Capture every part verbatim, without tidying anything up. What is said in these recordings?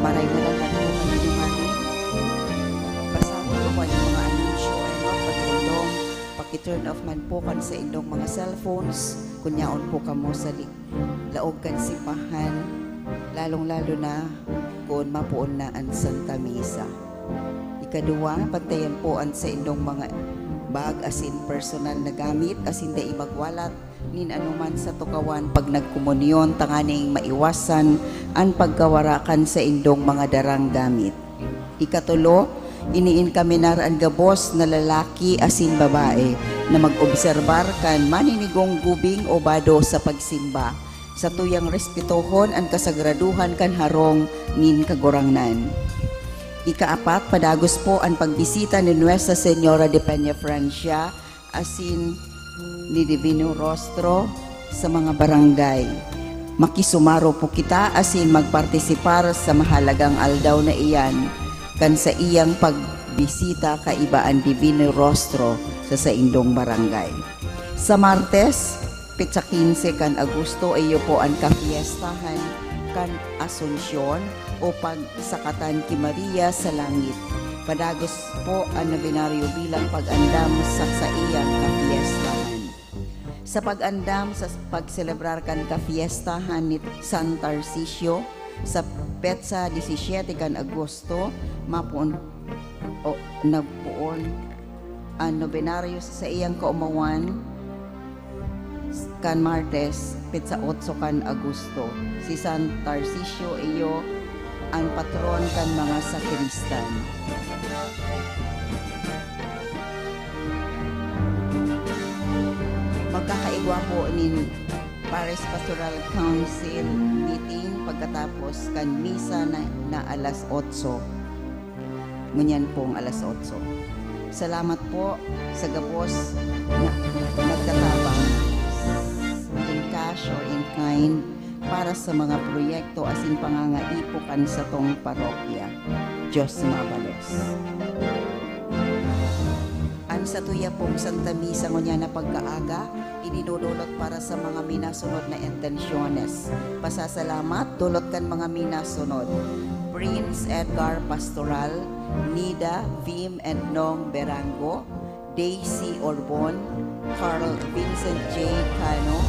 Maray na lang po kayo dumali. Basahon ko po yung mga anunsyo, ano, pag-iulong. Paki-turn off man po kan sa indong mga cellphones, kun yaon po kamo sa li-, laog kan simbahan, lalong-lalo na kun mapoon na an Santa Misa. Ikaduwa, bantayan po an saindong mga bag asin personal na gamit asin dai magwalat nin anoman sa tukawan pag nagkomunyon, tanganing maiwasan an pagkawara kan saindong mga darang gamit. Ikatulo, iniinkaminar an gabos na lalaki asin babae na mag-obserbar kan maninigong gubing o bado sa pagsimba, sa tuyang respetohon an kasagradohan kan harong nin Kagurangnan. Ikaapat, padagos po an pagbisita ni Nuestra Señora de Peñafrancia asin ni Divino Rostro sa mga barangay. Makisumaro po kita asin magpartisipar sa mahalagang aldaw na iyan, kan saiyang pagbisita kaiba an Divino Rostro sa saindong barangay. Sa Martes, petsa quince kan Agosto, iyo po an kafiestahan kan Asuncion o pagsakatan ki Maria sa langit. Padagos po an nobenaryo bilang pag-andam sa saiyang kafiestahan. Sa pag-andam sa pagselebrar kan kafiestahan ni San Tarcisio, sa petsa disisiete kan Agosto, mapoon, o, nagpoon an nobenaryo sa saiyang kaomawan kan Martes, petsa otso kan Agosto. Si San Tarcisio iyo an patron kan mga sakristan. Magkakaigwa po nin Parish Pastoral Council meeting pagkatapos kan misa na, na alas otso. Ngunyan pong alas otso. Salamat po sa gabos na nagtatabang in cash or in kind para sa mga proyekto asin pangangaipo kan satong parokya. Diyos mabalos. An satuya pong Santa Misa ngunyan na pagkaaga, idinodolot para sa mga minasunod na intensyones. Pasasalamat, dolot kan mga minasunod: Prince Edgar Pastoral, Nida, Vim and Nong Berango, Daisy Orbon, Carl Vincent J Cano,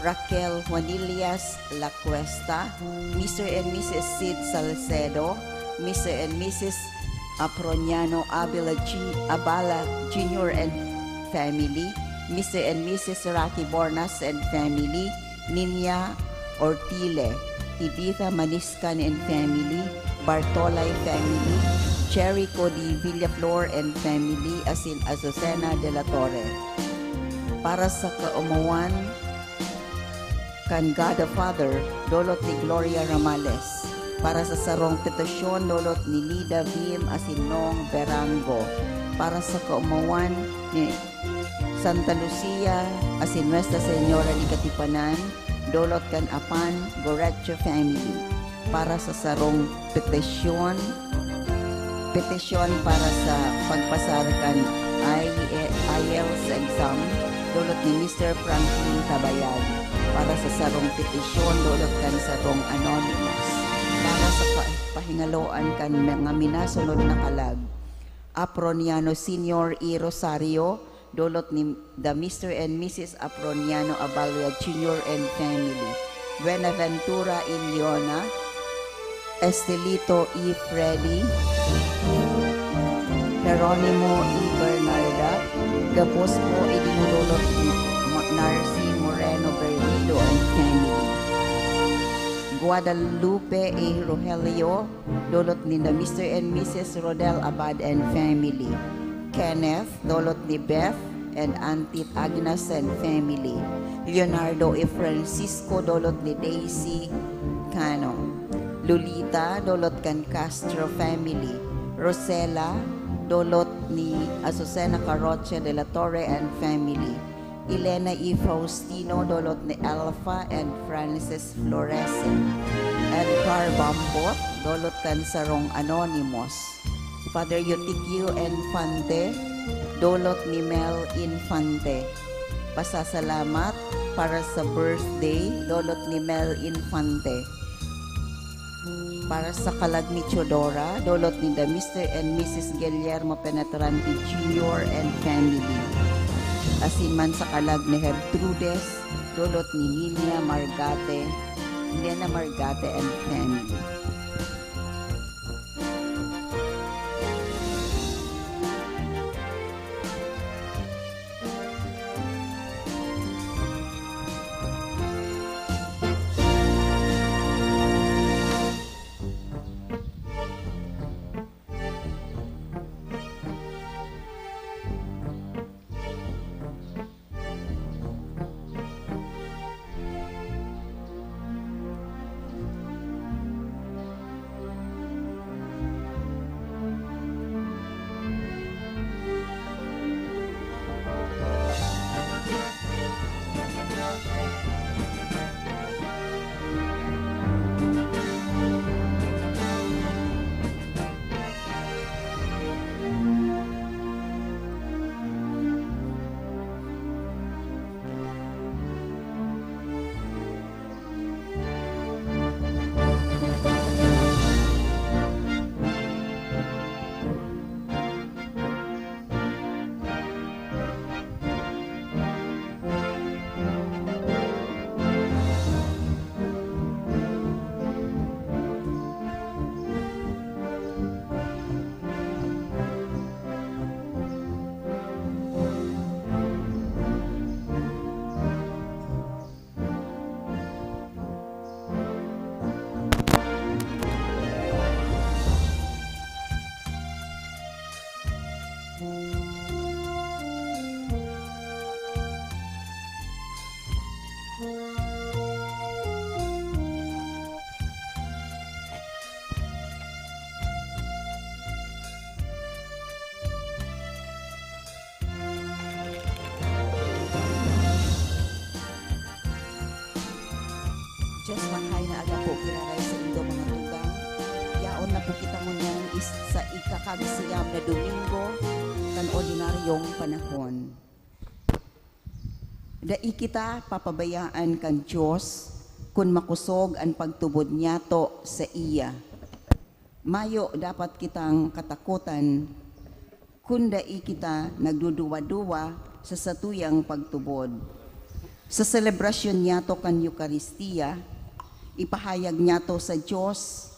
Raquel Juanillas Lacuesta, Mister and Missus Sid Salcedo, Mister and Missus Aproniano Abela Jun-, Abala Junior and family, Mister and Missus Rocky Bornas and family, Ninia Ortile, Tabitha Maniscan and family, Bartolay family, Jericho de Villaflor and family, asin Azucena de la Torre. Para sa kaomawan kan Godfather, dolot ni Gloria Ramales. Para sa sarong petisyon, dolot ni Nida Vim asin Nong Berango. Para sa kaomawan ni Santa Lucia asin Nuestra Señora de Katipunan, dolot kan Apan Gorecho family. Para sa sarong petisyon, petisyon para sa pagpasar kan I-, IELTS exam, dolot ni Mister Franklin Tabayag. Para sa sarong petisyon, dulot kan sarong anonymous. Para sa pa-, pahingaloan kan mga minasunod na kalag, Aproniano Senior y Rosario, dulot ni the Mister and Missus Aproniano Abalia Junior and family. Buenaventura Iliona, Estelito y Freddy, Jeronimo y Bernarda, gabos po idinululot ni Ma-, Narcy Moreno Bernido and family. Guadalupe y Rogelio, dulot ninda Mister and Missus Rodel Abad and family. Kenneth, dulot ni Beth and Auntie Agnes and family. Leonardo y Francisco, dulot ni Daisy Cano. Lolita, dulot kan Castro family. Rosela, dulot ni Azucena Caroche de la Torre and family. Elena y Faustino, dulot ni Alpha and Francis Florese. Edgar Bambot, dulot kan sarong anonymous. Father Eutyquio Infante, dulot ni Mel Infante. Pasasalamat para sa birthday, dulot ni Mel Infante. Para sa kalag ni Teodora, dulot ninda Mister and Missus Guillermo Penetrante Junior and family. Asin man sa kalag ni Gertrudes, dulot ni Ninia Margate, Nena Margate and family. Dios, mahay na aga po giraray saindo, mga tugang. Yaon na po kita ngunyan is-, sa ikakagsiyam na Domingo kan ordinaryong panahon. Dai kita papabayaan kan Dios kun makosog an pagtubod niyato saiya. Mayo dapat kitang katakotan kun dai kita nagduduwa-duwa sa satuyang pagtubod. Sa selebrasyon niyato kan Eukaristia, ipahayag niyato sa Dios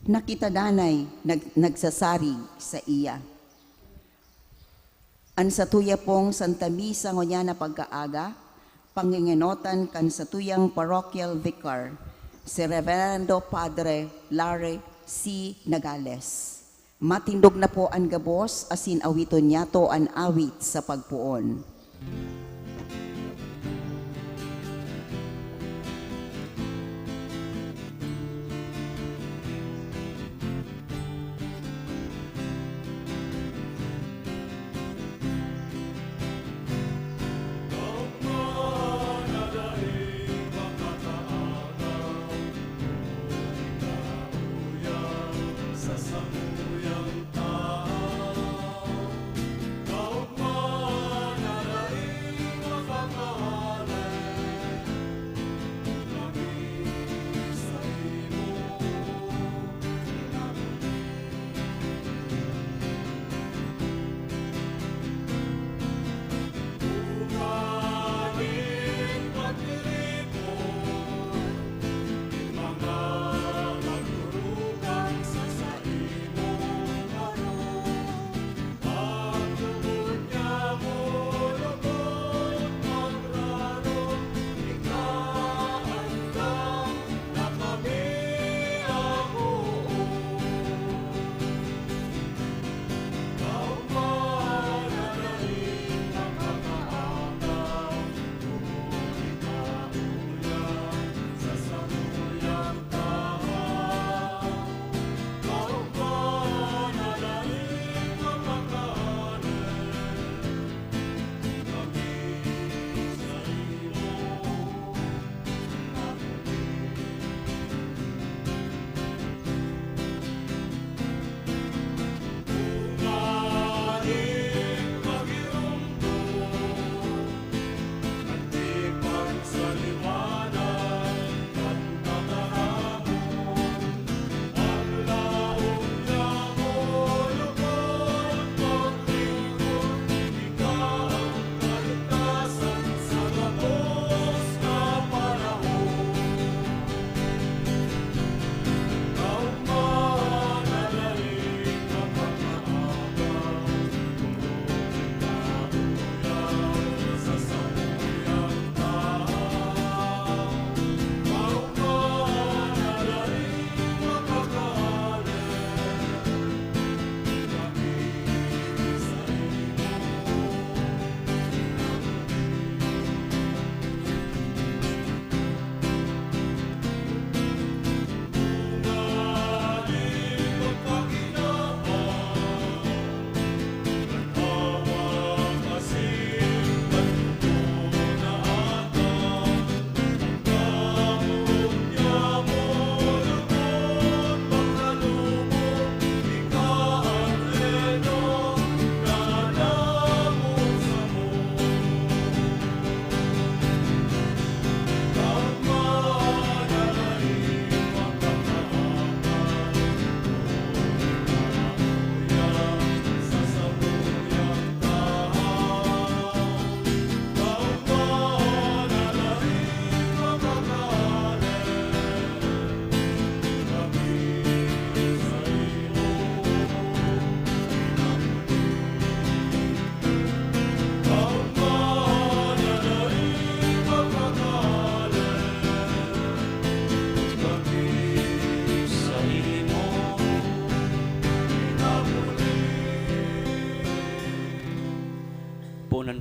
na kita danay nag-, nagsasarig saiya. An satuya pong Santa Misa ngunyan na pagkaaga, pangingenotan kan satuyang parochial vicar, si Reverendo Padre Larry C. Nagales. Matindog na po an gabos asin awiton niyato an awit sa pagpoon.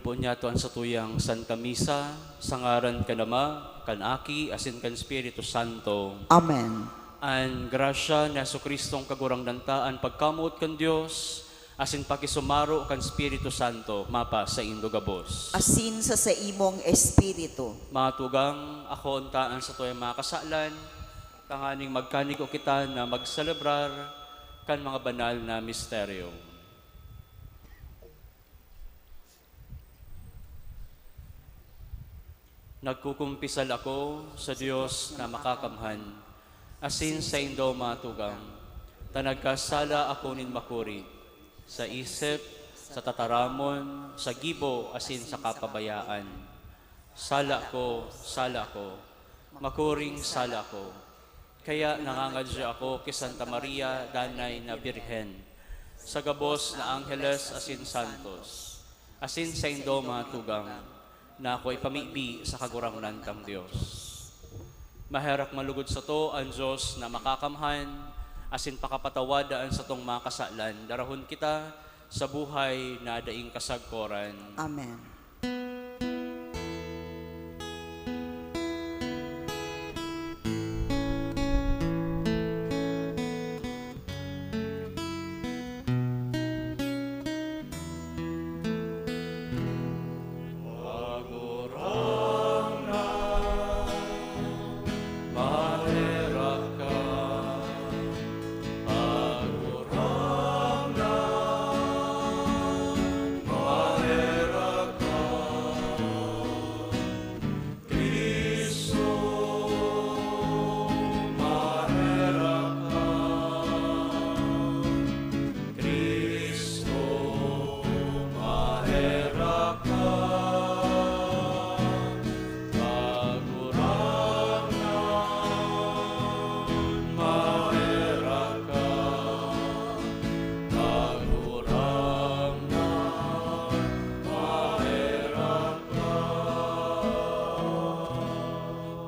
Poon niyato an satuyang Santa Misa, sa ngaran kan Ama, kan Aki, asin kan Espiritu Santo. Amen. An grasya ni Jesu-Cristong Kagurangnan ta, an pagkamoot kan Dios, asin pakisumaro kan Espiritu Santo, mapasaindo gabos. Asin sa saimong espiritu. Mga tugang, ako unta an satuyang mga kasalan, tanganing magkanigo kita na magselebrar kan mga banal na misteryo. Nagkukumpisal ako sa Dios na makakamhan, asin saindo, mga tugang, ta nagkasala ako nin makuri, sa isip, sa tataramon, sa gibo, asin sa kapabayaan. Sala ko, sala ko, makuring sala ko. Kaya nangangadya ako ki Santa Maria, Danay na Birhen, sa gabos na angheles asin santos, asin saindo, mga tugang, na ako ipamibi sa Kagurangnan tang Dios. Maherak man lugod sato an Dios na makakamhan, asin pakapatawada an satong mga kasalan, darahon kita sa buhay na daing kasagkoran. Amen.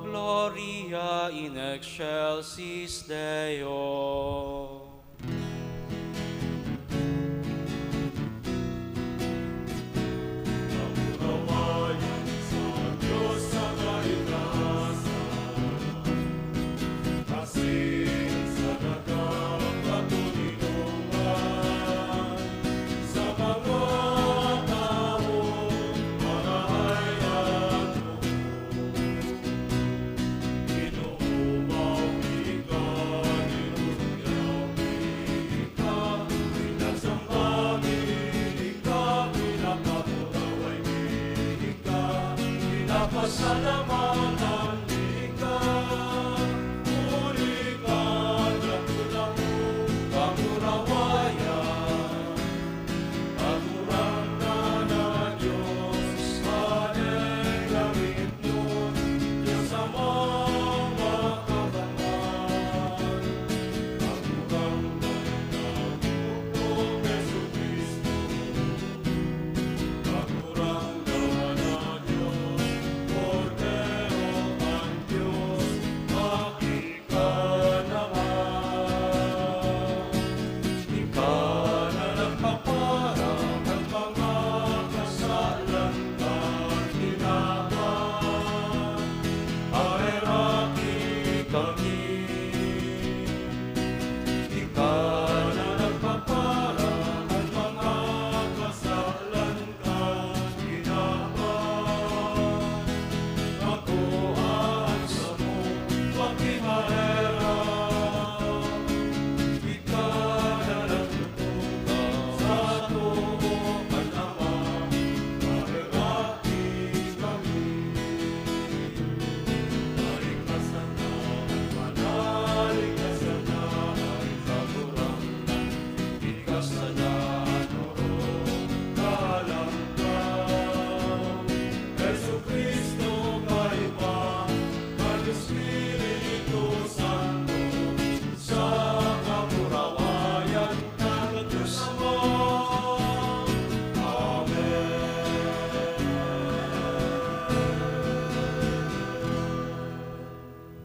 Gloria in excelsis Deo.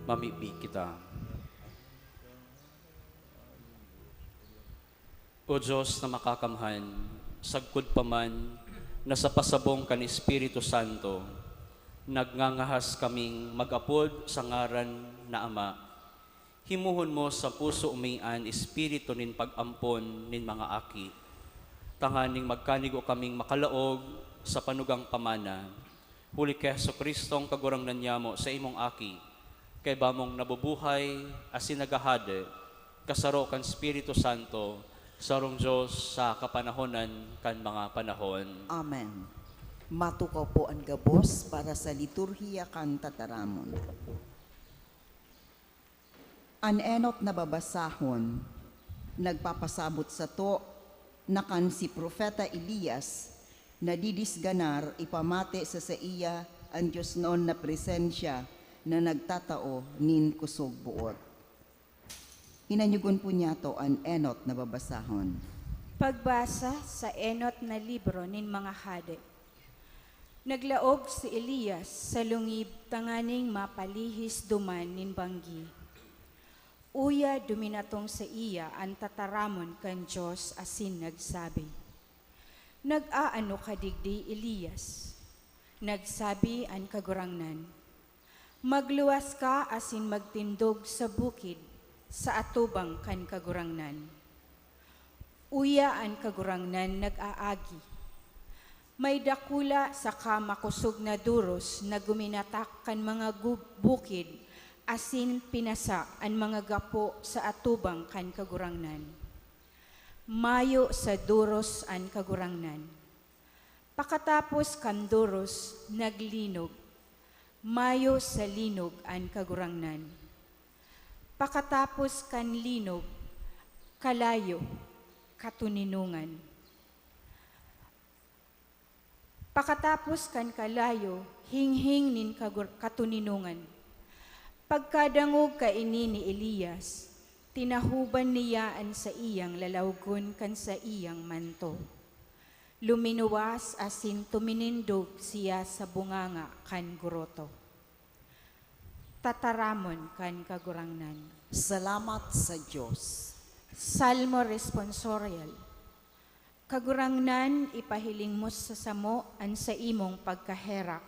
Mamibi kita. O Dios na makakamhan, sagkod pa man na sa pasabong kan Espiritu Santo, nagngangahas kaming mag-apod sa ngaran na Ama. Himuhon mo sa puso mi an espiritu nin pag-ampon nin mga aki, tanganing magkanigo kaming makalaog sa panugang pamana, huli ki Jesu-Cristong Kagurangnan nyamo, sa imong Aki, kaiba mong nabubuhay asin naghahade, kasaro kan Espiritu Santo, sarong Dios sa kapanahonan kan mga panahon. Amen. Matukaw po an gabos para sa liturhiya kan tataramon. An enot na babasahon nagpapasabot sato na kan si Propeta Elias nadidisganar ipamate sa saiya an diosnon na presensya na nagtatao nin kusog boot. Hinanyugon po niyato an enot na babasahon. Pagbasa sa enot na libro nin mga Hade. Naglaog si Elias sa lungib tanganing mapalihis duman nin banggi. Uya duminatong saiya an tataramon kan Dios asin nagsabi, "Nag-aano ka digdi, Elias?" Nagsabi an Kagurangnan, "Magluwas ka asin magtindog sa bukid, sa atubang kan Kagurangnan." Uya an Kagurangnan nag-aagi. May dakula saka makosog na doros na guminatak kan mga gu-, bukid asin pinasa an mga gapo sa atubang kan Kagurangnan. Mayo sa doros an Kagurangnan. Pakatapos kan doros, naglinog. Mayo sa linog an Kagurangnan. Pakatapos kan linog, kalayo, katoninongan. Pakatapos kan kalayo, hinghing nin kagur-, katoninongan. Pagkadangog kaini ni Elias, tinahoban niya an saiyang lalawgon kan saiyang manto. Luminuwas asin tuminindog siya sa bunganga kan groto. Tataramon kan Kagurangnan. Salamat sa Dios. Salmo Responsorial. Kagurangnan, ipahiling mo sa samo an saimong pagkaherak,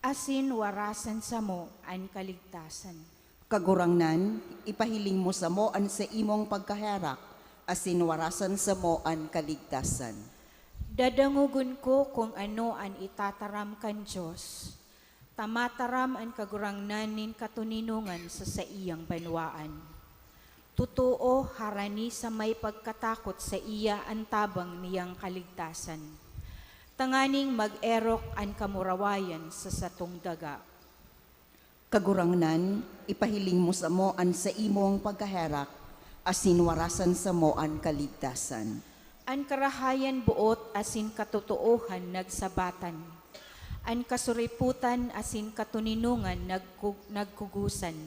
asin warasan samo an kaligtasan. Kagurangnan, ipahiling mo samo an saimong pagkaherak, asin warasan samo an kaligtasan. Dadangogon ko kun ano an itataram kan Dios. Tamataram an Kagurangnan nin katoninongan sa saiyang banwaan. Totoo, harani sa may pagkatakot saiya an tabang niyang kaligtasan, tanganing mag-erok an kamurawayan sa satong daga. Kagurangnan, ipahiling mo samo an saimong pagkaherak, asin warasan samo an kaligtasan. An karahayan boot asin katotoohan nagsabatan. An kasuripotan asin katoninongan nagku-, nagkugosan.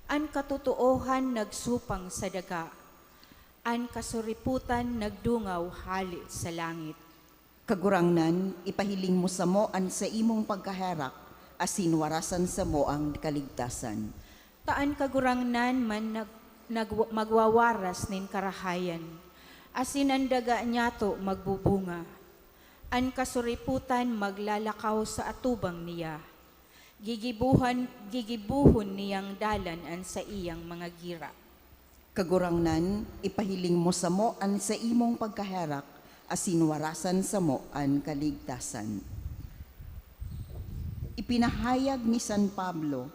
An katotoohan nagsupang sa daga. An kasuripotan nagdungaw hale sa langit. Kagurangnan, ipahiling mo samo an saimong pagkaherak, asin warasan samo an kaligtasan. Ta an Kagurangnan man nag-, nag-, magwawaras nin karahayan, asin an daga niyato magbubunga. An kasuripotan maglalakaw sa atubang niya. Gigibuhan, gigibohon niyang dalan an saiyang mga gira. Kagurangnan, ipahiling mo samo an saimong pagkaherak, asin warasan samo an kaligtasan. Ipinahayag ni San Pablo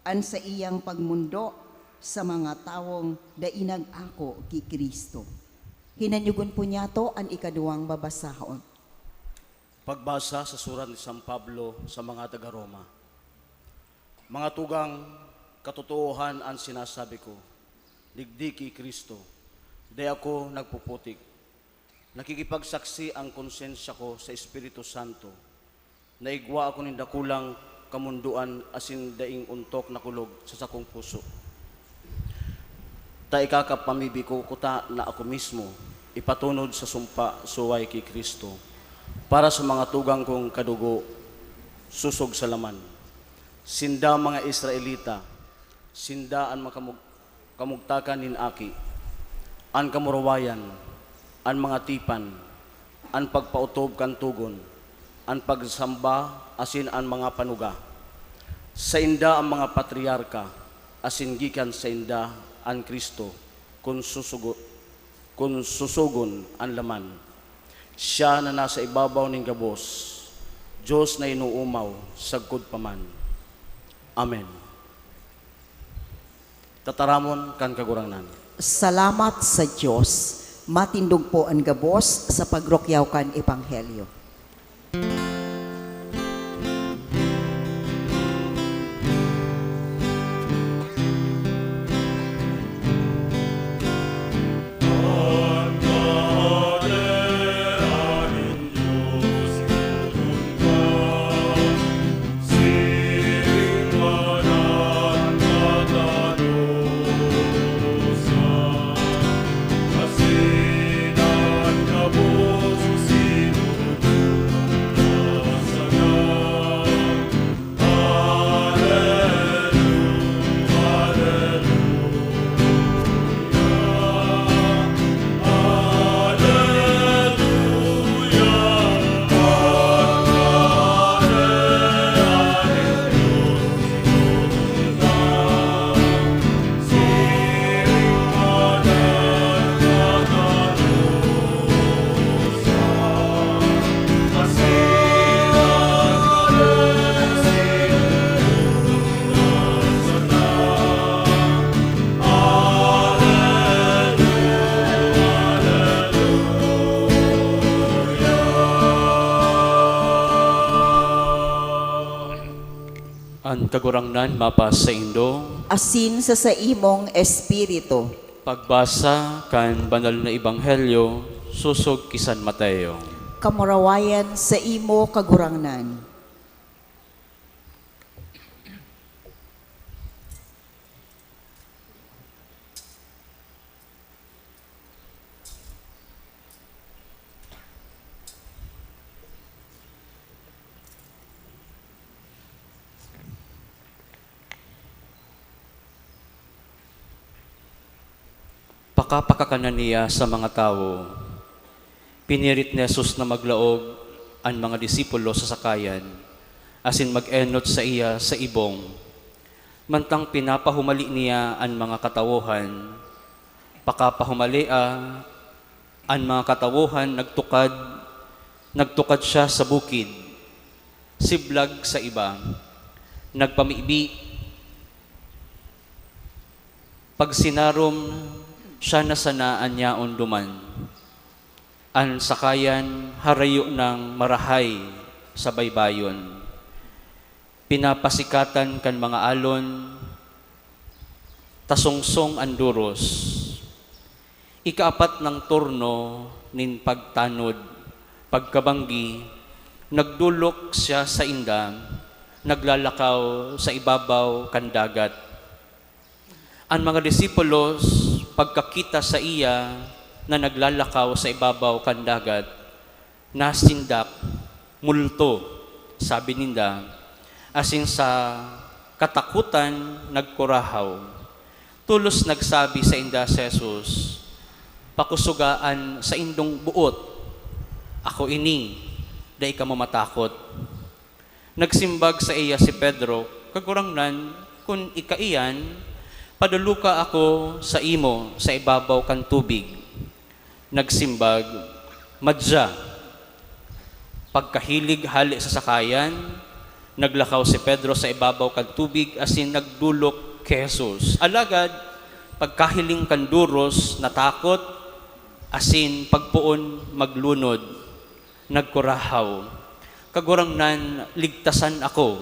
an saiyang pagmondo sa mga tawong dai nag-ako ki Cristo. Hinanyugon po niyato an ikaduwang babasahon. Pagbasa sa surat ni San Pablo sa mga taga-Roma. Mga tugang, katotoohan an sinasabi ko, digdi ki Cristo, dai ako nagpuputik. Nakikipagsaksi an konsyensya ko sa Espiritu Santo, na igwa ako nin dakulang kamondoan asin daing ontok na kulog sa sakong puso. Ta ikakapamibi ko kuta na ako mismo ipatunod sa sumpa suway ki Cristo, para sa mga tugang kong kadugo, sosog sa laman. Sinda mga Israelita, sinda an makamug-, kamugtakan nin Aki, an kamurawayan, an mga tipan, an pagpaotob kan togon, an pagsamba asin an mga panuga. Sainda an mga patriarka, asin gikan sainda an Cristo, kun susugo-, kun susugon an laman. Siya na nasa ibabaw nin gabos, Dios na inoomaw sagkod pa man. Amen. Tataramon kan Kagurangnan. Salamat sa Dios. Matindog po an gabos sa pagrukyaw kan Ebanghelyo. An Kagurangnan mapasaindo. Asin sa saimong espiritu. Pagbasa kan Banal na Ebanghelyo sosog ki San Mateo. Kamurawayan saimo, Kagurangnan. Pakapakakanan niya sa mga tawo, pinirit ni Jesus na maglaog an mga disipulo sa sakayan asin mag-enot saiya sa ibong. Mantang pinapahumali niya an mga katawohan, pakapahumalea, an mga katawohan nagtukad, nagtukad siya sa bukid, siblag sa iba, nagpamibi. Pagsinarom, siya na sana an yaon duman. An sakayan harayo nang marahay sa baybayon. Pinapasikatan kan mga alon, tasungsong an doros. Ikaapat nang turno nin pagtanod, pagkabanggi, nagdolok siya sainda, naglalakaw sa ibabaw kan dagat. An mga disipulos, pagkakita saiya na naglalakaw sa ibabaw kan dagat, nasindak, "Multo," sabi ninda, asin sa katakotan nagkurahaw. Tolos nagsabi sainda si Jesus, "Pakusoga an saindong boot. Ako ini, dai kamo matakot." Nagsimbag saiya si Pedro, "Kagurangnan, kun ika iyan, padoloka ako saimo sa ibabaw kan tubig." Nagsimbag, "Madya." Pagkahilig hale sa sakayan, naglakaw si Pedro sa ibabaw kan tubig asin nagdolok ki Jesus. Alagad, pagkahiling kan doros, natakot, asin pagpoon maglunod. Nagkurahaw, "Kagurangnan, ligtasan ako."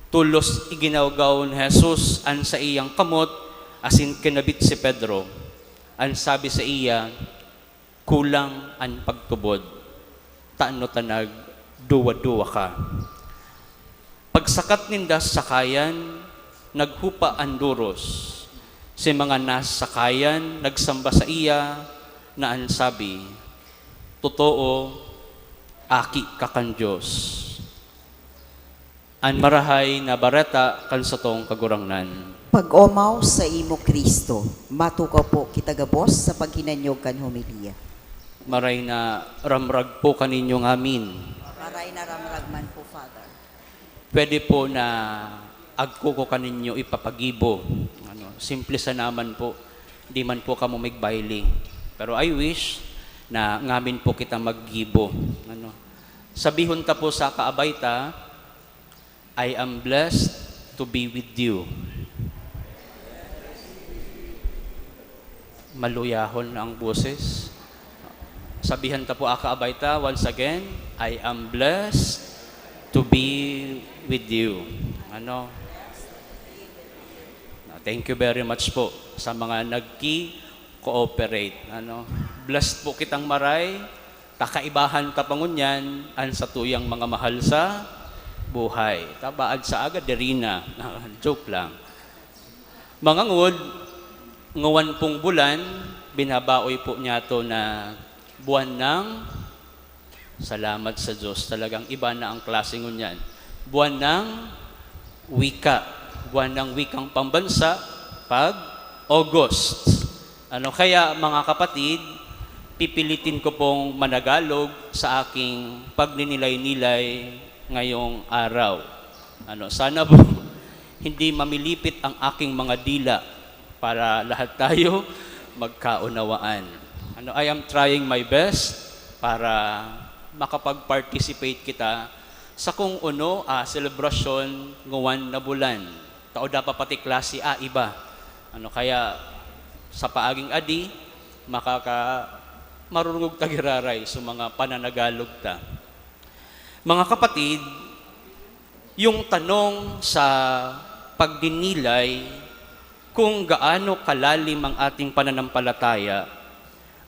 Tolos iginawgaw ni Jesus an saiyang kamot asin kinabit si Pedro. An sabi saiya, "Kulang an pagtubod. Tano ta nagduwa-duwa ka?" Pagsakat ninda sa sakayan, naghupa an doros. Si mga nasa sakayan nagsamba saiya na an sabi, "Totoo, Aki ka kan Dios." An Marahay na Bareta kan satong Kagurangnan. Pag-omaw saimo, Cristo. Matukaw po kita gabos sa paghinanyog kan homilya. Maray na ramrag po kaninyo ngamin. Maray na ramrag man po, Father. Pwede po na agko ko kaninyo ipapagibo. Ano, simple sa naman po. Di man po kamo magbaili. Pero I wish na ngamin po kita maggibo. Ano, sabihon ta po sa kaabay ta, "I am blessed to be with you." Maluyahon na ang boses. Sabihan ta po, akaabay ta, once again, "I am blessed to be with you." Ano? Thank you very much po sa mga nagki-cooperate. Ano? Blessed po kitang maray, kakaibahan ta pa ngunyan an satuyang mga mahal sa buhay. Tabaad sa aga, diri na. Joke lang. Mga ngod, ngawan pong bulan, binabaoy po niyato na buwan ng, salamat sa Diyos, talagang iba na ang klase ngunyan. Buwan ng wika, buwan ng wikang pambansa, pag August. Ano kaya, mga kapatid, pipilitin ko pong managalog sa aking pagninilay-nilay ngayong araw. Ano, sana po hindi mamilipit ang aking mga dila para lahat tayo magkaunawaan. Ano, I am trying my best para makapag-participate kita sa kung ano, ah, selebrasyon ngawan na bulan. Tao dapat pati klase, ah, iba. Ano, kaya sa paaging adi, makaka-, marurungog ta giraray sa mga pananagalog ta. Mga kapatid, yung tanong sa pagdinilay kung gaano kalalim ang ating pananampalataya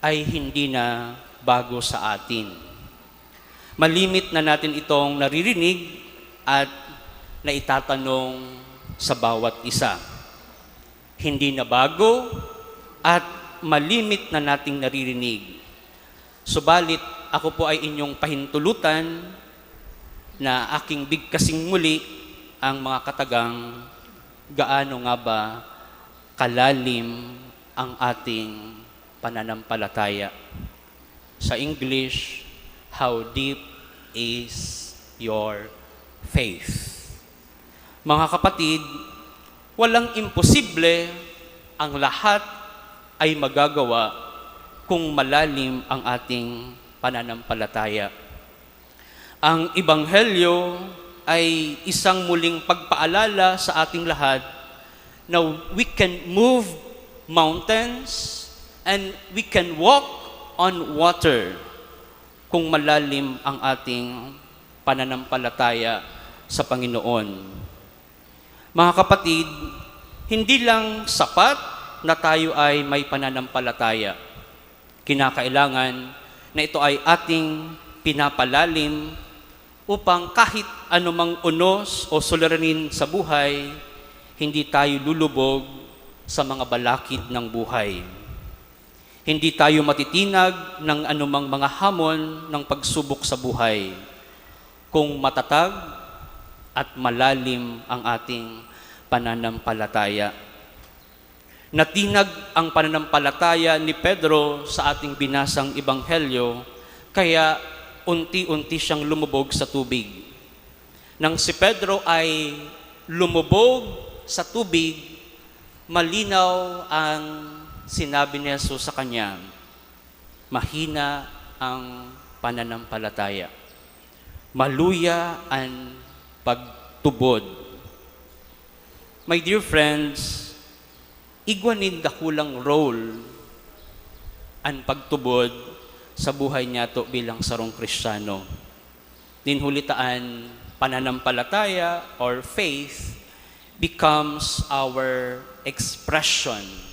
ay hindi na bago sa atin. Malimit na natin itong naririnig at naitatanong sa bawat isa. Hindi na bago at malimit na nating naririnig. Subalit, ako po ay inyong pahintulutan na aking bigkasing muli ang mga katagang gaano nga ba kalalim ang ating pananampalataya. Sa English, "How deep is your faith?" Mga kapatid, walang imposible, ang lahat ay magagawa kung malalim ang ating pananampalataya. Ang Ebanghelyo ay isang muling pagpaalala sa ating lahat na we can move mountains and we can walk on water kung malalim ang ating pananampalataya sa Panginoon. Mga kapatid, hindi lang sapat na tayo ay may pananampalataya. Kinakailangan na ito ay ating pinapalalim upang kahit anumang unos o suliranin sa buhay, hindi tayo lulubog sa mga balakid ng buhay. Hindi tayo matitinag ng anumang mga hamon ng pagsubok sa buhay kung matatag at malalim ang ating pananampalataya. Natinag ang pananampalataya ni Pedro sa ating binasang ebanghelyo, kaya unti-unti siyang lumubog sa tubig. Nang si Pedro ay lumubog sa tubig, malinaw ang sinabi ni Jesus sa kanya, "Mahina ang pananampalataya. Maluya an pagtubod." My dear friends, igwa nin dakulang role an pagtubod sa buhay niyato bilang sarong Kristiyano. Nin huli ta an pananampalataya or faith becomes our expression.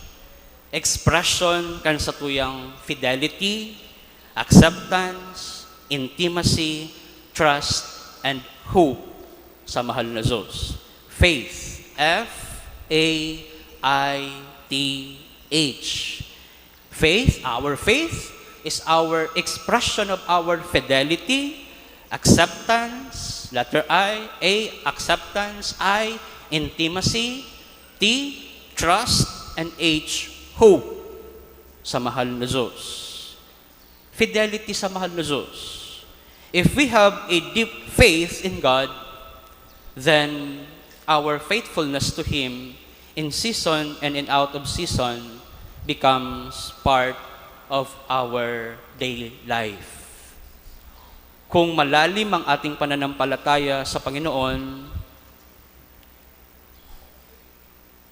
Expression kan satuyang fidelity, acceptance, intimacy, trust, and hope sa mahal na Diyos. Faith, F A I T H. Faith, our faith is our expression of our fidelity, acceptance, letter I, A, acceptance, I, intimacy, T, trust, and H, hope sa mahal na Diyos. fidelity sa mahal na Diyos. If we have a deep faith in God, then our faithfulness to Him in season and in out of season becomes part of our daily life. Kung malalim ang ating pananampalataya sa Panginoon,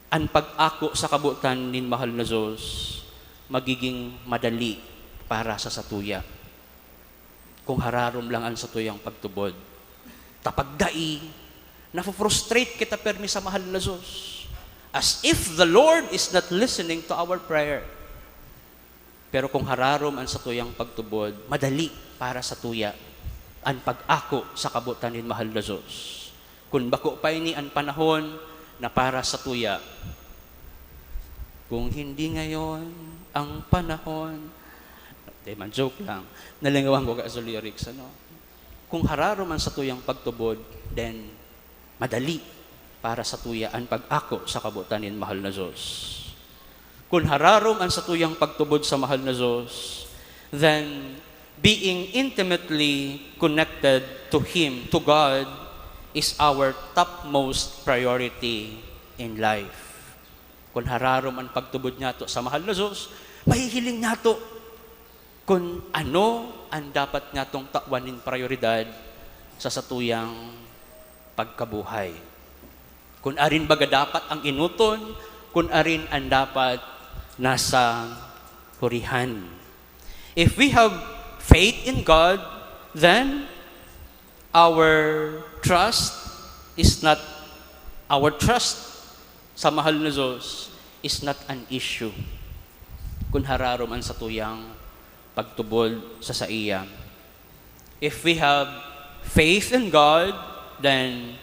an pag-ako sa kabotan nin mahal na Diyos magiging madali para sa satuya. Kung hararom lang an satuyang pagtubod. Ta pag dai, nafo-frustrate kita permi sa mahal na Diyos. As if the Lord is not listening to our prayer. Pero kung hararom an satuyang pagtubod, madali para satuya an pag-ako sa kabotan nin mahal na Diyos. Kun bako pa ini an panahon na para satuya, kung hindi ngayon ang panahon, di man, joke lang. Nalingawan ko ka sa lyrics, ano? Kung hararom an satuyang pagtubod, then madali para satuya an pag-ako sa kabotan nin mahal na Diyos. Kun hararom an satuyang pagtubod sa mahal na Diyos, then being intimately connected to Him, to God, is our topmost priority in life. Kun hararom an pagtubod niyato sa mahal na Diyos, mahihiling niyato kun ano an dapat niyatong tawan nin prayoridad sa satuyang pagkabuhay. Kun arin baga dapat ang enoton, kun arin an dapat nasa hurihan. If we have faith in God, then our trust is not, our trust sa mahal na Diyos is not an issue kun hararom an satuyang pagtubod sa saiya. If we have faith in God, then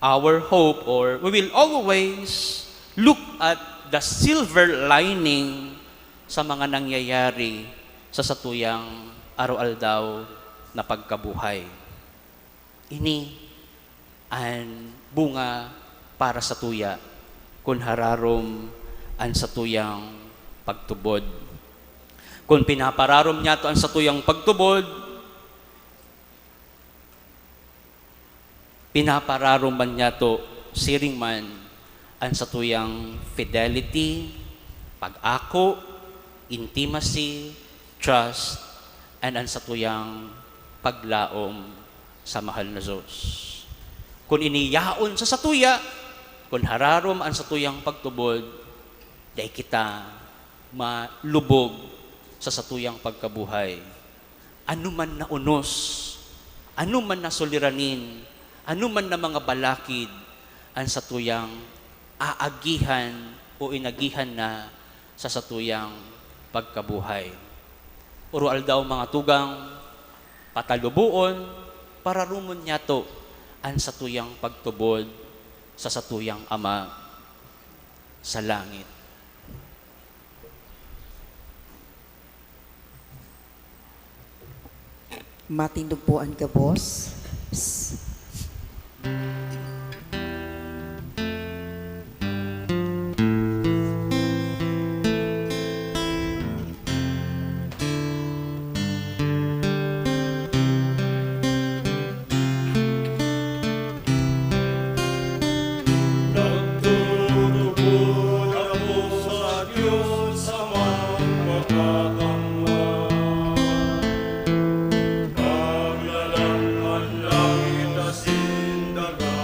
our hope, or we will always look at the silver lining sa mga nangyayari sa satuyang araw-aldaw na pagkabuhay. Ini an bunga para satuya, kun hararom an satuyang pagtubod. Kun pinapararom niyato an satuyang pagtubod, pinapararom man niyato siring man an satuyang fidelity, pag-ako, intimacy, trust, and an satuyang paglaom sa mahal na Diyos. Kun ini yaon sa satuya, kun hararom an satuyang pagtubod, dai kita malubog sa satuyang pagkabuhay. Ano man na unos, ano man na suliranin, ano man na mga balakid, an satuyang aagihan o inagihan na sa satuyang pagkabuhay. Uro aldaw, mga tugang, pataluboon, pararomon niyato an satuyang pagtubod sa satuyang Ama sa langit. Matindog po an gabos. Psst. Nagtutubod ako sa Diyos Amang Makakamhan. Paglalang an langit asin daga,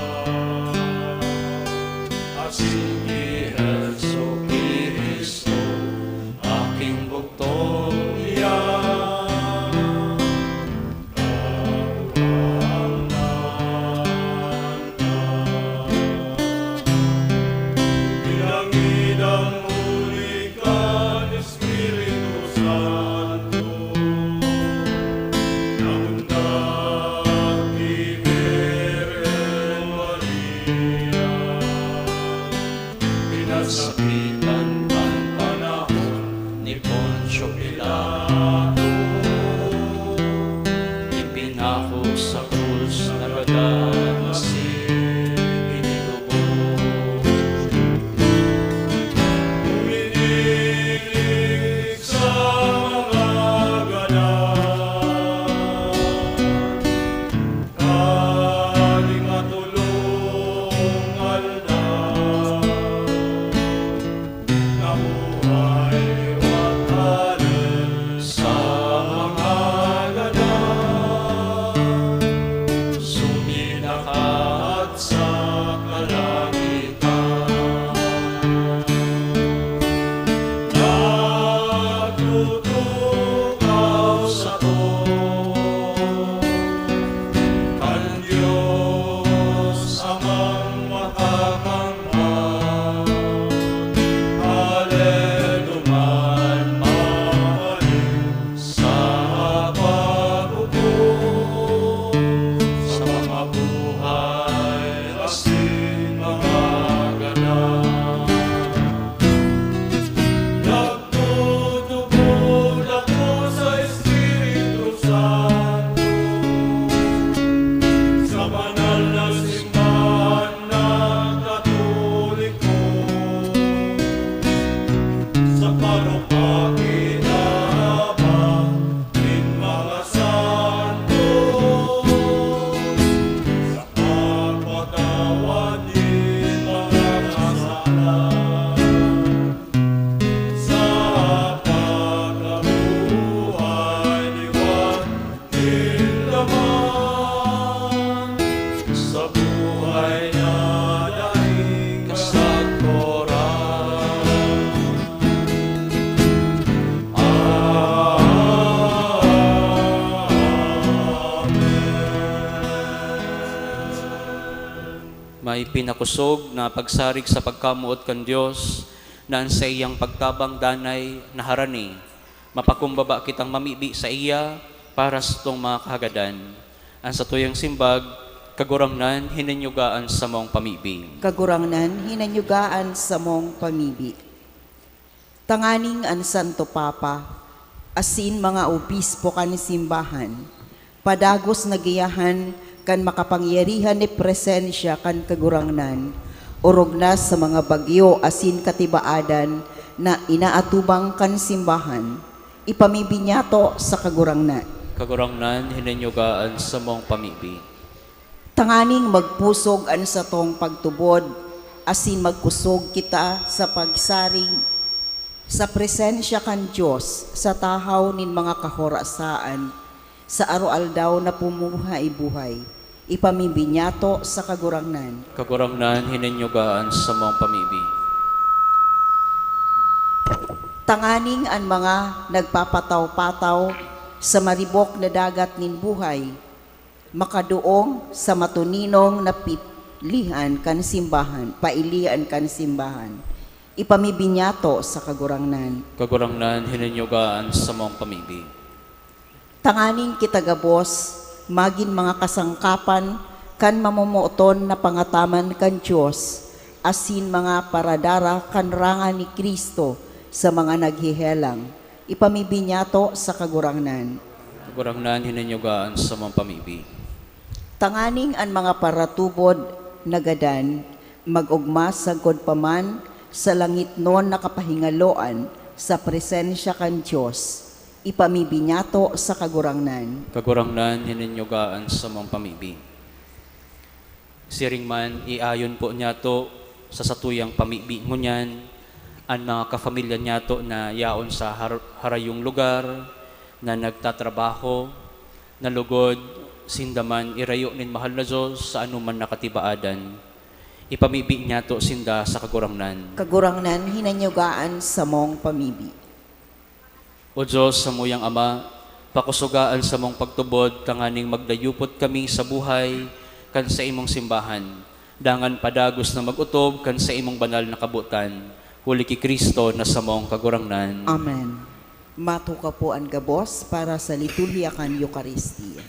Ay pinakosog na pagsarig sa pagkamoot kan Dios, na an saiyang pagtabang danay na harani. Mapakumbaba kitang mamibi saiya para satong mga kahagadan. An satuyang simbag, Kagurangnan, hinanyuga an samong pamibi. Kagurangnan, hinanyuga an samong pamibi. Tanganing an Santo Papa asin mga obispo kan simbahan padagos na giyahan kan makapangyarihan na presensya kan Kagurangnan, orog na sa mga bagyo asin katibaadan na inaatubang kan simbahan, ipamibi niyato sa Kagurangnan. Kagurangnan, hinanyuga an samong pamibi. Tanganing magpusog an satong pagtubod, asin magkusog kita sa pagsarig sa presensya kan Dios sa tahaw nin mga kahorasaan sa aroaldaw na pumuhay-buhay. Ipamibi niyato sa Kagurangnan. Kagurangnan, hinanyuga an samong pamibi. Tanganing an mga nagpapataw-pataw sa maribok na dagat nin buhay, makadoong sa matuninong na pilihan kan simbahan, pailihan kan simbahan. Ipamibi niyato sa Kagurangnan. Kagurangnan, hinanyuga an samong pamibi. Tanganing kita gabos magin mga kasangkapan kan mamomoton na pangataman kan Dios, asin mga paradara kan rangan ni Cristo sa mga naghehelang. Ipamibi niyato sa Kagurangnan. Kagurangnan, hinanyuga an samong pamibi. Tanganing an mga paratubod na gadan mag-ogma sagkod pa man sa langitnon na kapahingaloan sa presensya kan Dios, ipamibi niyato sa Kagurangnan. Kagurangnan, hinanyuga an samong pamibi. Siring man, iayon po niyato sa satuyang pamibi ngunyan an mga kafamilya niyato na yaon sa har-, harayong lugar na nagtatrabaho, na lugod sinda man irayo nin mahal na Dios sa anoman na katibaadan. Ipamibi niyato sinda sa Kagurangnan. Kagurangnan, hinanyuga an samong pamibi. O Dios, samuyang Ama, pakusoga an samong pagtubod tanganing magdayupot kami sa buhay kan saimong simbahan, dangan padagos na mag-otob kan saimong banal na kabotan, huli ki Cristo na samong Kagurangnan. Amen. Matukaw po an gabos para sa liturhiya kan Eukaristia.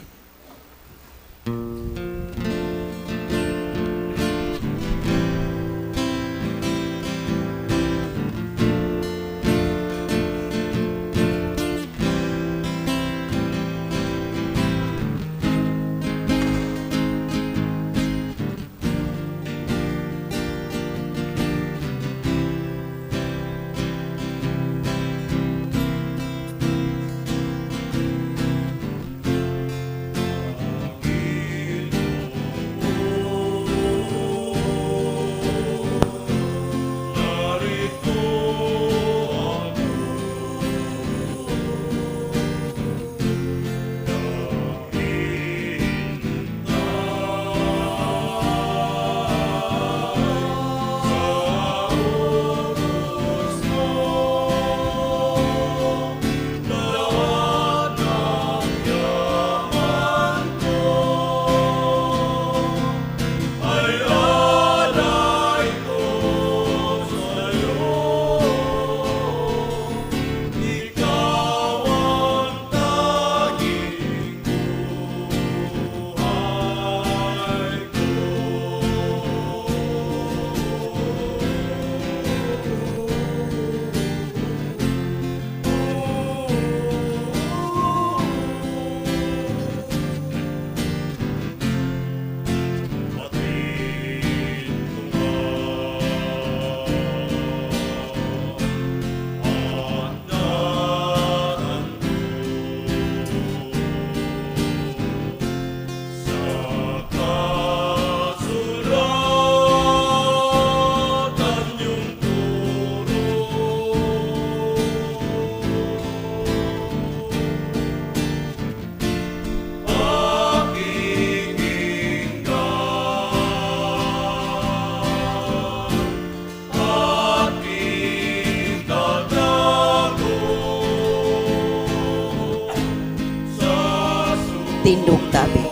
Tindog tabi.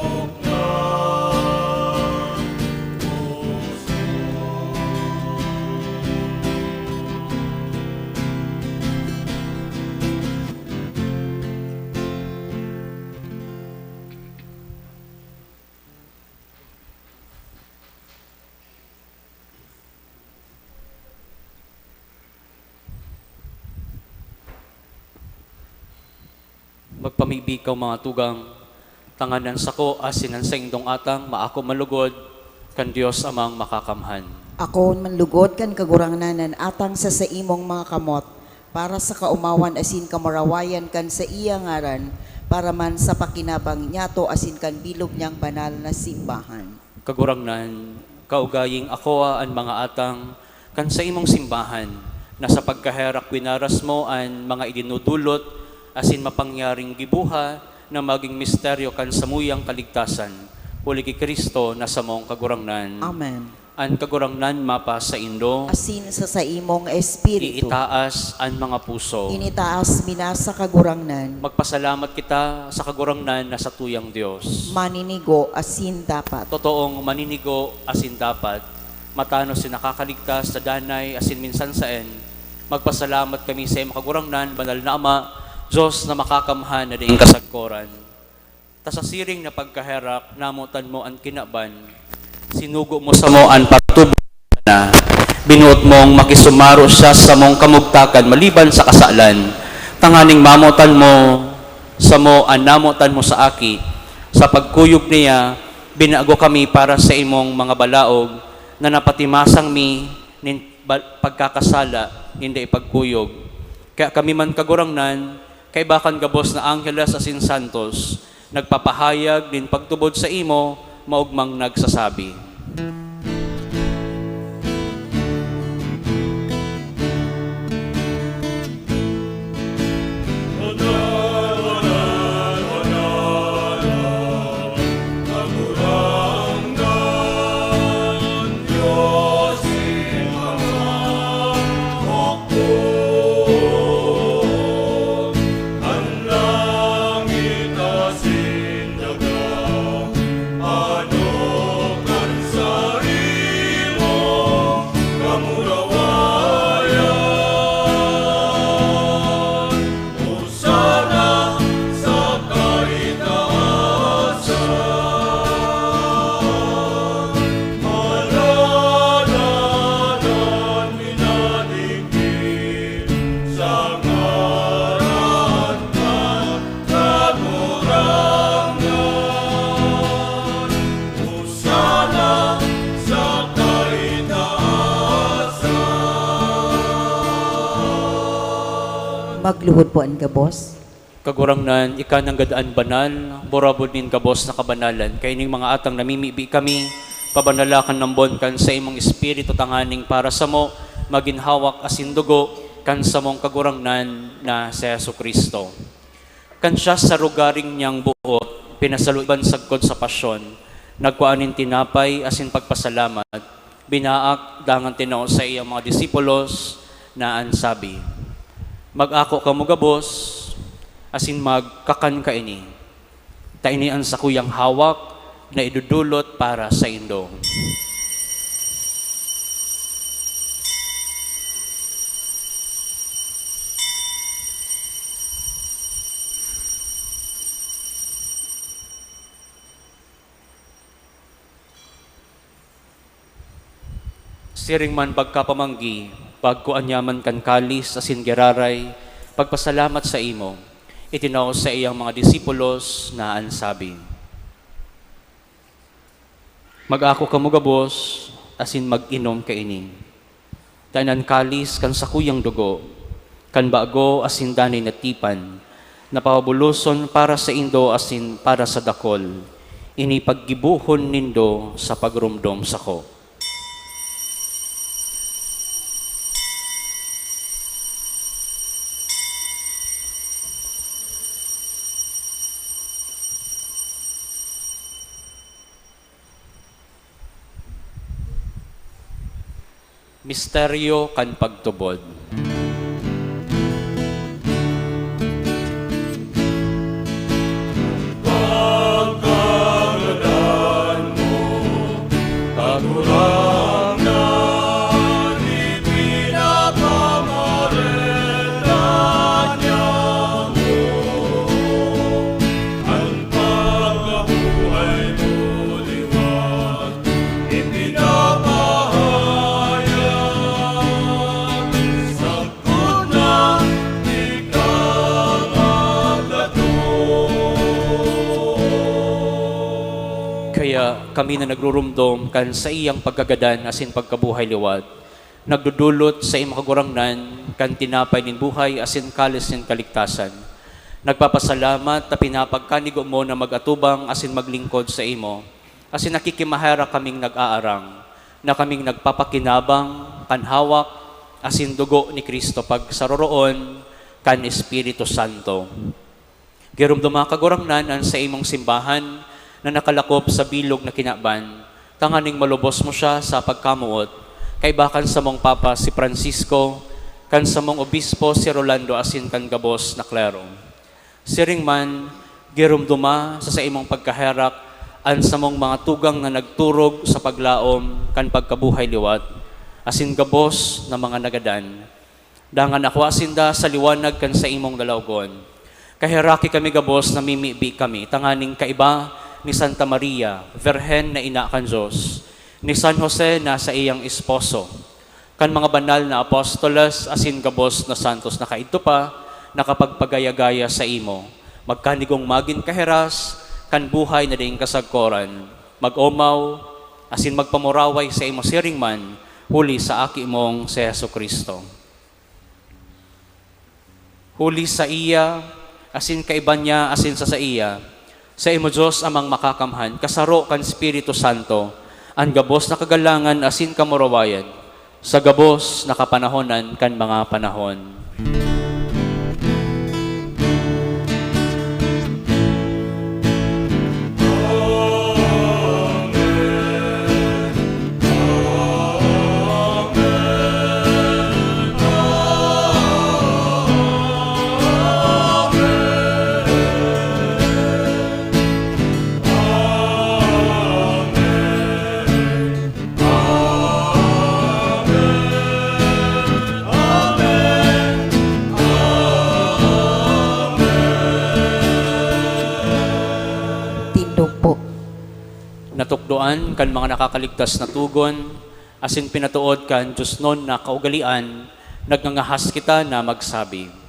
Pagpamibi kaw, mga tugang, tanganing an sako asin an saindong atang maako man lugod kan Dios Amang Makakamhan. Ako man lugod kan Kagurangnan an atang sa saimong mga kamot, para sa kaomawan asin kamurawayan kan saiya ngaran, para man sa pakinabang niyato asin kan bilog niyang banal na simbahan. Kagurangnan, kaugaying akoa an mga atang kan saimong simbahan, na sa pagkaherak winaras mo an mga idinudulot asin mapangyaring giboha na magin misteryo kan samuyang kaligtasan, huli ki Cristo na samong Kagurangnan. Amen. An Kagurangnan mapasaindo. Asin sa saimong espiritu. Iitaas an mga puso. Initaas mi na sa Kagurangnan. Magpasalamat kita sa Kagurangnan na satuyang Dios. Maninigo asin dapat. Totoong maninigo asin dapat. Matanos na nakakaligtas sa danay asin minsan saen. Magpasalamat kami sa imo, Kagurangnan, Banal na Ama, Dios na makakamhan na daing kasagkoran. Ta sa siring na pagkaherak, namotan mo an kinaban. Sinugo mo samo an pagtubod na. Binuot mong makisumaro siya sa samong kamugtakan maliban sa kasalan, tanganing mamotan mo samo an namotan mo sa Aki. Sa pagkuyog niya, binago kami para sa imong mga balaog, na napatimasang mi nin ba-, pagkakasala, nin dai pagkuyog. Kaya kami man, Kagurangnan, kaiba kan gabos na angheles asin santos, nagpapahayag nin pagtubod saimo, maogmang nagsasabi. Magluhod po an gabos. Kagurangnan, ika nanggad an banal, burabod nin gabos na kabanalan. Kaining mga atang namimibi kami, pabanala kan lambon kan saimong Espiritu, tanganing para samo magin hawak asin dugo kan samong Kagurangnan na si Jesu-Cristo. Kan siya sa rogaring niyang boot, pinasaloiban sagkod sa pasyon, nagkua nin tinapay asin pagpasalamat, binaak, dangan tinao sa iyang mga disipulos na an sabi, "Mag-ako kamo gabos, asin magkakan kaini. Ta ini an sakuyang hawak na idodolot para saindo." Siring man pagkapamanggi, pagkua niya man kan kalis asin giraray, pagpasalamat saimo, itinao sa iyang mga disipulos na an sabi, "Mag-ako kamo gabos asin mag-inom kaini. Ta ini an kalis kan sakuyang dugo, kan bago asin danay na tipan, na pabubuloson para saindo asin para sa dakol. Ini paggibohon nindo sa pagromdom sako." Misteryo kan pagtubod. Pagkagadan mo, Kagurangnan, ipinapamareta niya mo. An pagkabuhay mo liwat ipinapahayag Kaya kami na nagrurumdom kan saiyang pagkagadan asin pagkabuhay liwat, nagdodolot sa imo, Kagurangnan, kan tinapay nin buhay asin kalis nin kaligtasan. Nagpapasalamat ta pinapagkanigo mo na mag-atubang asin maglingkod sa imo, asin nakikimaherak kaming nag-aarang, na kaming nagpapakinabang kan hawak asin dugo ni Cristo pagsaroroon kan Espiritu Santo. Giromdoma, Kagurangnan, an saimong simbahan na nakalakop sa bilog na kinaban, tanganing malubos mo siya sa pagkamoot, kaiba kan samong Papa si Francisco, kan samong Obispo si Rolando asin kan gabos na klero. Siring man, giromdoma sa saimong pagkaherak an samong mga tugang na nagturog sa paglaom kan pagkabuhay liwat, asin gabos na mga nagadan. Dangan akua sinda sa liwanag kan saimong lalawgon. Kaheraki kami gabos, namimibi kami tanganing kaiba ni Santa Maria, Birhen na ina kan Dios, ni San Jose na saiyang esposo, kan mga banal na apostoles asin gabos na santos na kaidto pa nakapagpagaya-gaya saimo, magkanigong magin kahiras kan buhay na daing kasagkoran, mag-omaw asin magpamuraway saimo siring man, huli sa Aki mong si Jesu-Cristo. Huli saiya, asin kaiba niya, asin sa saiya, saimo, Dios Amang Makakamhan, kasaro kan Espiritu Santo, an gabos na kagalangan asin kamurawayan, sa gabos na kapanahonan kan mga panahon. Tindog po. Natukdoan kan mga nakakaligtas na togon, asin pinatood kan diosnon na kaugalean, nagngangahas kita na magsabi.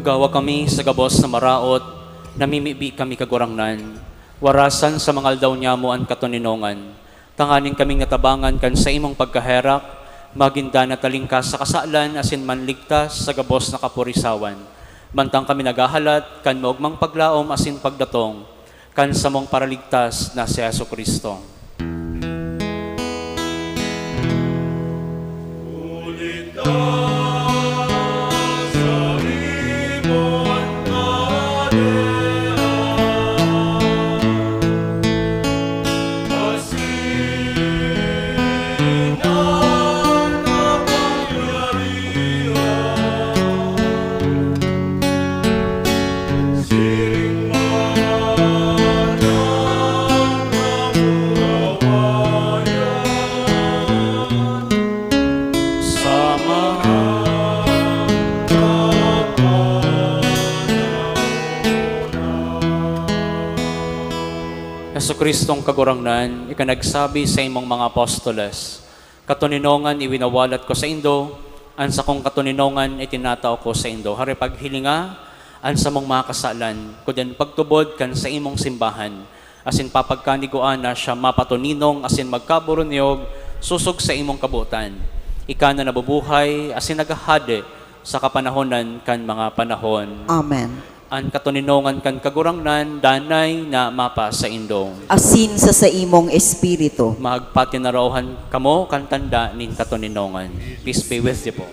Agawa kami sa gabos na maraot, namimibi kami, Kagurangnan. Warasan sa mga aldaw niyamo an katoninongan, tanganing kaming natabangan kan saimong pagkaherak, magin danat talingkas sa kasalan asin manligtas sa gabos na kapurisawan. Mantang kami naghahalat kan maogmang paglaom asin pagdatong, kan samong Paraligtas na si Jesu-Cristo. Jesu-Cristong Kagurangnan, ika nagsabi sa imong mga apostoles, "Katoninongan iwinawalat ko saindo, an sakong katoninongan itinatao ko saindo." Hare paghilinga an samong mga kasalan, kudian pagtubod kan saimong simbahan, asin papagkanigua na siya mapatoninong asin magkaburunyog sosog sa imong kabotan. Ika na nabubuhay asin naghahade sa kapanahonan kan mga panahon. Amen. An katoninongan kan Kagurangnan danay na mapasaindo. Asin sa saimong espiritu. Magpatinaraohan kamo kan tanda nin katoninongan. Peace be with you po.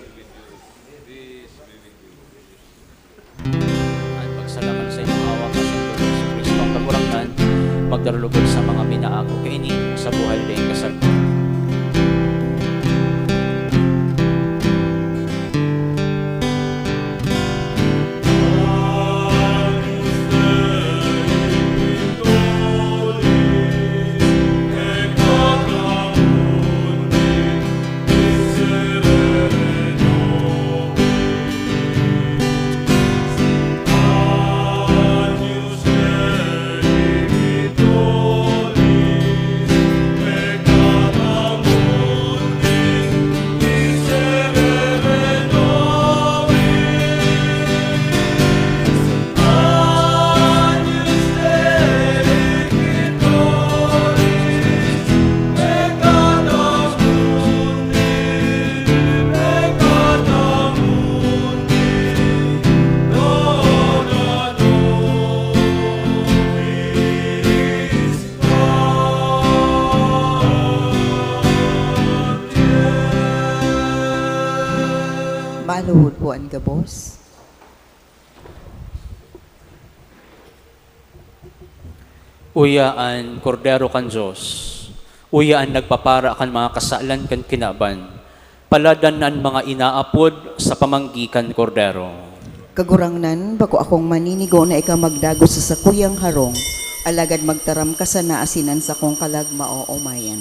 An pagsalamat sa inyong Ama, sa Jesu-Cristo, ang Kagurangnan, magdarulugod sa mga minaako kaini sa buhay daing kasagpon. Maluhod po an gabos. Uya an Kordero kan Dios. Uya an nagpapara kan mga kasalan kan kinaban. Paladan an mga inaapod sa pamanggi kan Kordero. Kagurangnan, bako akong maninigo na ika magdagos sa sakuyang harong, alagad magtaram ka sana asin an sakong kalag maoomayan.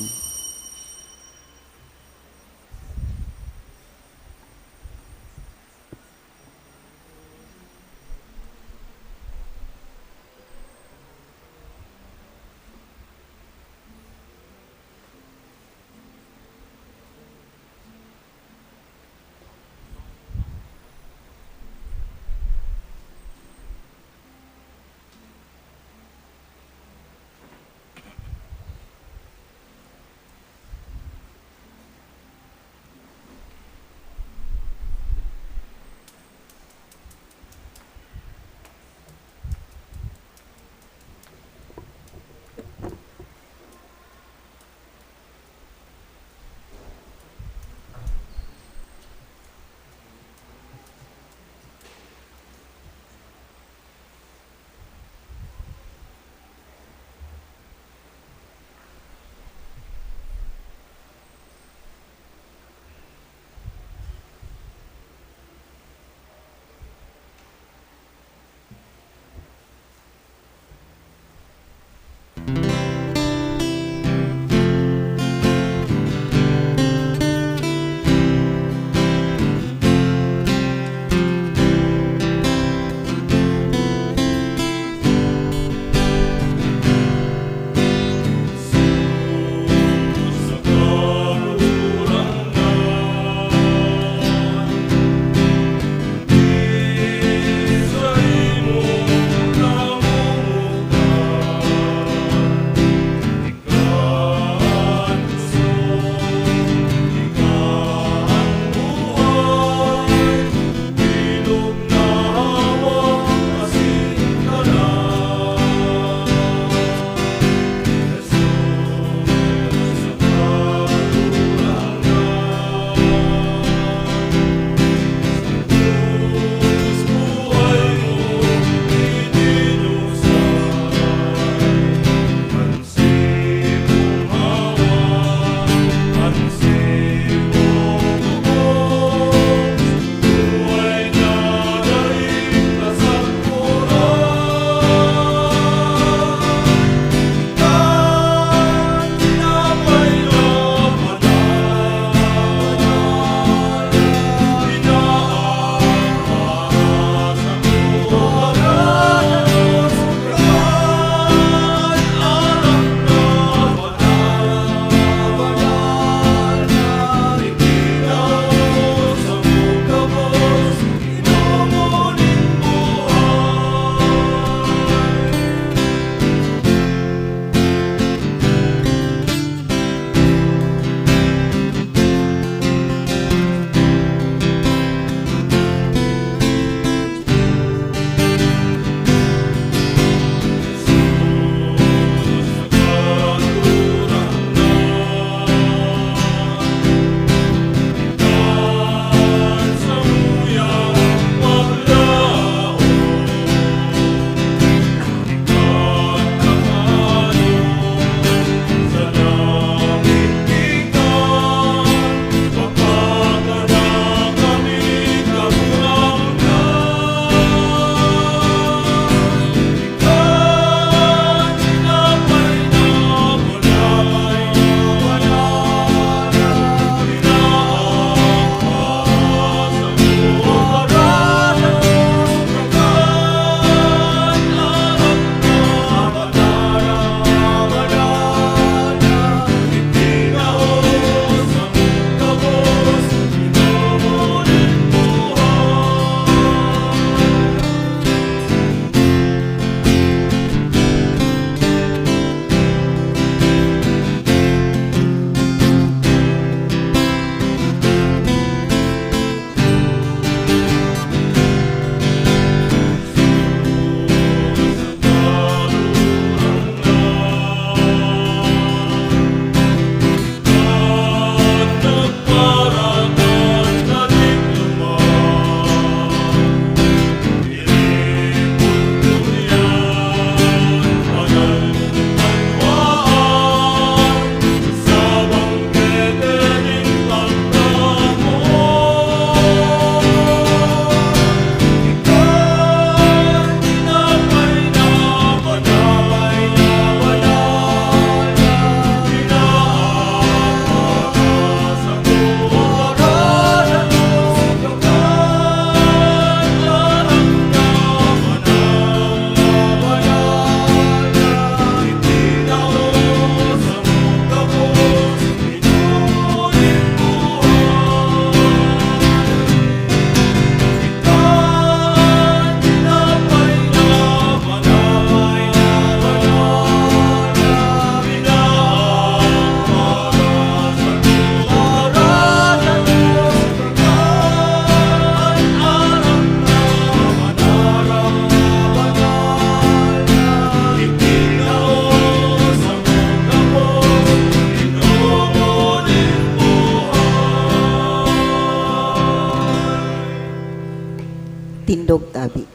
Tindog tabi.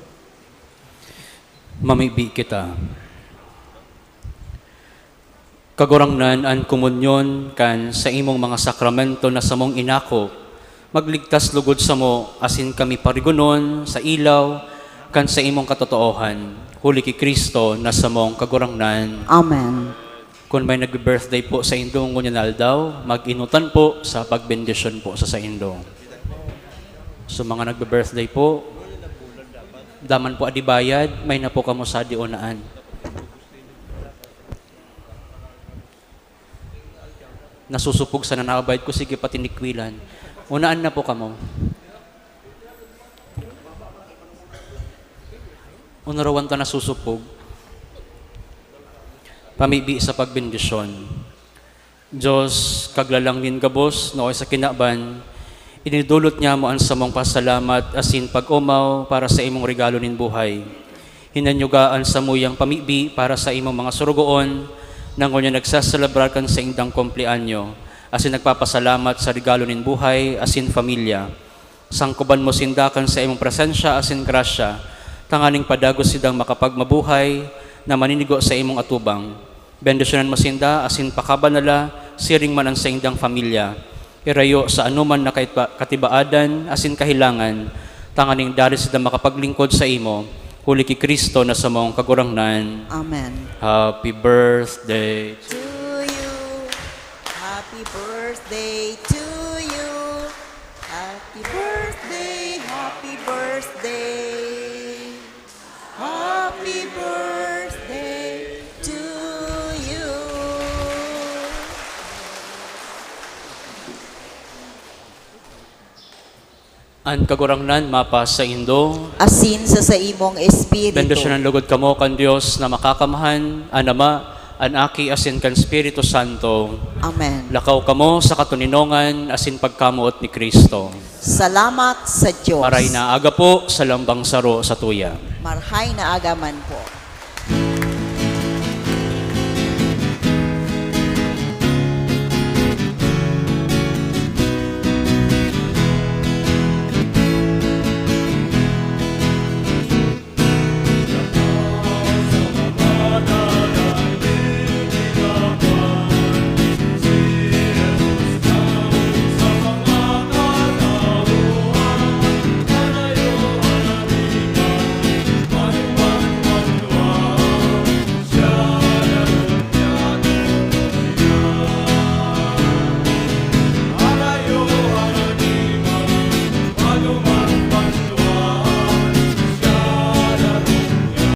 Mamibi kita. Kagurangnan, an komunyon kan saimong mga sakramento na samong inako, magligtas lugod samo asin kami parigonon sa ilaw kan saimong katotoohan, huli ki Cristo na samong Kagurangnan. Amen. Kun may nagbe-birthday po sa indo ngunyan na aldaw, mag-inutan po sa pagbendisyon po sa saindo. So, mga nagbe-birthday po, daman po adibayad, may na po kamo sa diunaan. Nasusupog sa nanabay ko, sige, patinikwilan. Unaan na po kamo. Unarawan ta nasusupog. Pamibi sa pagbendisyon. Diyos, Kaglalang nin gabos, na oy sa kinaban, inidulot niya mo an samong pasalamat asin pag-omaw para sa imong regalo nin buhay. Hinanyuga an samuyang pamibi para sa imong mga sorogoon na ngunyan nagsaselebrar kan saindang kumpleanyo, asin nagpapasalamat sa regalo nin buhay asin pamilya. Sangkoban mo sinda kan saimong presensya asin grasya, tanganing padagos sindang makapagmabuhay na maninigo sa imong atubang. Bendisyonan mo sinda asin pakabanala siring man an saindang pamilya. Irayo sa anoman na kaiba-, katibaadan asin kahelangan, tanganing dali sinda makapaglingkod sa imo, huli ki Cristo na samong Kagurangnan. Amen. Happy birthday. To you. Happy birthday to you. Happy birthday, happy birthday. Happy birthday to you. An Kagurangnan mapa saindo. Asin sa saimong espiritu. Bendisyonan lugod kamo kan Dios na Makakamhan, an Ama, an Aki, asin kan Espiritu Santo. Amen. Lakaw kamo sa katoninongan asin pagkamoot ni Cristo. Salamat sa Dios. Maray na aga po sa lambang saro sa tuya. Marhay na aga man po.